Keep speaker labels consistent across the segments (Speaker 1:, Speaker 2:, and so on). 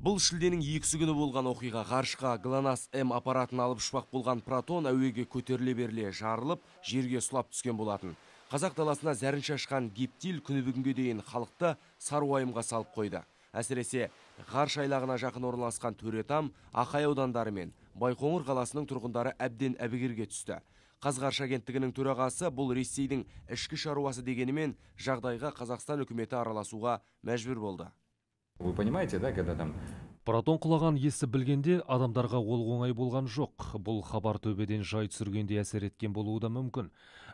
Speaker 1: Бұл шілденің 2 күні болған оқиға. Ғарышқа ГЛОНАСС М аппаратын алып ұшпақ болған Протон әуеге көтеріле беріле жарылып, жерге сұлап түскен болатын. Қазақ даласына зәрін шашқан гептил күні бүгінге дейін халықты сары уайымға салып қойды. Әсіресе ғарыш айлағына жақын орналасқан Төретам, Ақай аудандары мен Байқоңыр қаласының тұрғындары әбден әбігерге түсті. Қазғарыш агенттігінің төрағасы бұл Ресейдің ішкі шаруасы дегенімен, жағдайға Қазақстан үкіметі араласуға мәжбүр болды.
Speaker 2: Вы понимаете, да, когда там
Speaker 3: Протон құлаған есі білгенде адамдарға ол оңай болған жоқ. Бұл хабар төбеден жай түсіргендей әсер еткен болуы да мүмкін.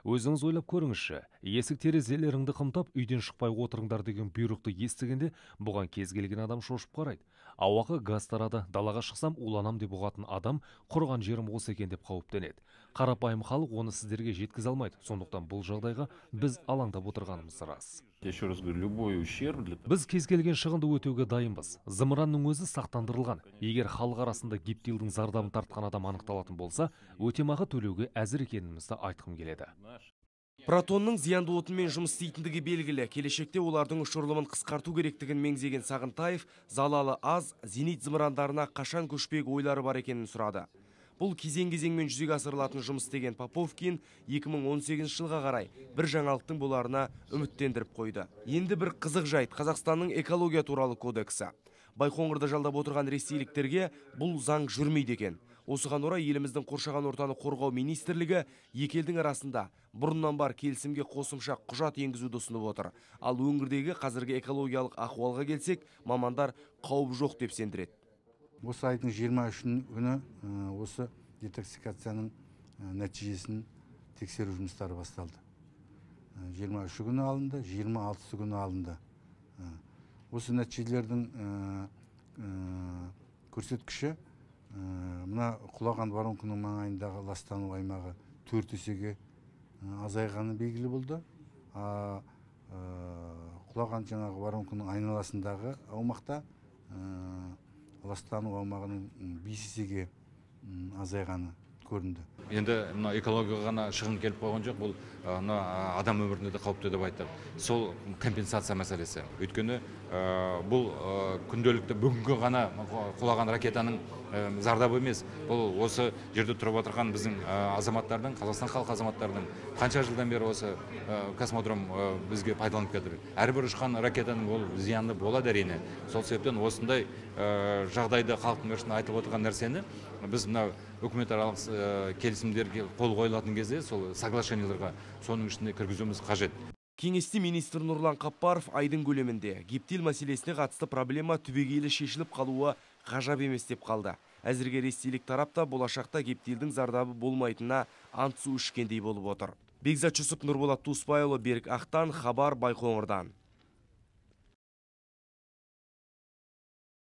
Speaker 3: Өзіңіз ойлап көріңізші, есік терезелеріңді қымтап, үйден шықпай отырыңдар деген бұйрықты естігенде бұған кез келген адам шошып қарайды. Ауаға газ тарады, далаға шықсам уланам деп ұғатын адам құрған жерім осы екен деп қауіптенеді. Қарапайым халық оны сіздерге жеткізе алмайды. Сондықтан бұл жағдайға біз алаңдап отырғанымыз рас.
Speaker 4: Я еще раз говорю, любой ущерб для
Speaker 3: Біз кез келген шығынды өтеуге дайынбыз. Зымыранның өзі сақтандырылған. Егер халық арасында гептилдің зардабын тартқан адам анықталатын болса, өтемақы төлеуге әзір екенімізді айтқым келеді.
Speaker 1: Протонның зиянды отынмен жұмыс істейтіндігі белгілі. Келешекте олардың ұшырылымын қысқарту керектігін меңзеген Сағынтаев залалы аз зенит зымырандарына қашан көшпек ойлары бар екенін сұрады. Бұл кезең-кезеңмен жүзеге асырылатын жұмыс деген Поповкин 2018 жылға қарай бір жаңалықтың боларына үміттендіріп қойды. Енді бір қызық жайт: Қазақстанның экология туралы кодексі. Байқоңырда жалдап отырған ресейліктерге бұл заң жүрмейді екен. Осыған орай еліміздің қоршаған ортаны қорғау министрлігі екі елдің арасында бұрыннан бар келісімге қосымша құжат енгізуді ұсынып отыр. Ал өңірдегі қазіргі экологиялық ахуалға келсек, мамандар қауіп жоқ деп сендіреді.
Speaker 5: Осы айдың 23 күні осы детоксикацияның нәтижесін тексеру жұмыстары басталды. 23 күні алынды, 26 күні алынды. Осы нәтижелердің көрсеткіші: мына құлаған воронканың маңайындағы ластану аймағы 4 есеге азайғаны белгілі болды. Құлаған жаңағы воронканың айналасындағы аумақта ластану аумағының 5 есеге азайғаны көрінді.
Speaker 2: Енді мына экологияға ғана шығын келіп қойған жоқ, бұл мына адам өміріне де қауіпті деп айттық. Сол компенсация мәселесі. Өйткені бұл күнделікті бүгінгі ғана құлаған ракетаның зардабы емес, бұл осы жерде тұрып отырған біздің азаматтардың, Қазақстан халқы азаматтарының қанша жылдан бері осы космодром бізге пайдаланып келді. Әрбір ұшқан ракетаның ол зияны болады, әрине. Сол себептен осындай жағдайда халықтың үшін айтылып отырған нәрсені біз мына үкіметаралық келісімдерге қол қойылатын кезде сол соглашенияларға соның ішіне кіргізуіміз қажет.
Speaker 1: Кеңесте министр Нұрлан Қаппаров айдың көлемінде гептил мәселесіне қатысты проблема түбегейлі шешіліп қалуы ғажап емес деп қалды. Әзірге ресейлік тарап та болашақта гептилдің зардабы болмайтынына ант су ішкендей болып отыр. Бекзат Жүсіп, Нұрболат Туспайұлы, Берік Ақтан, Хабар, Байқоңырдан.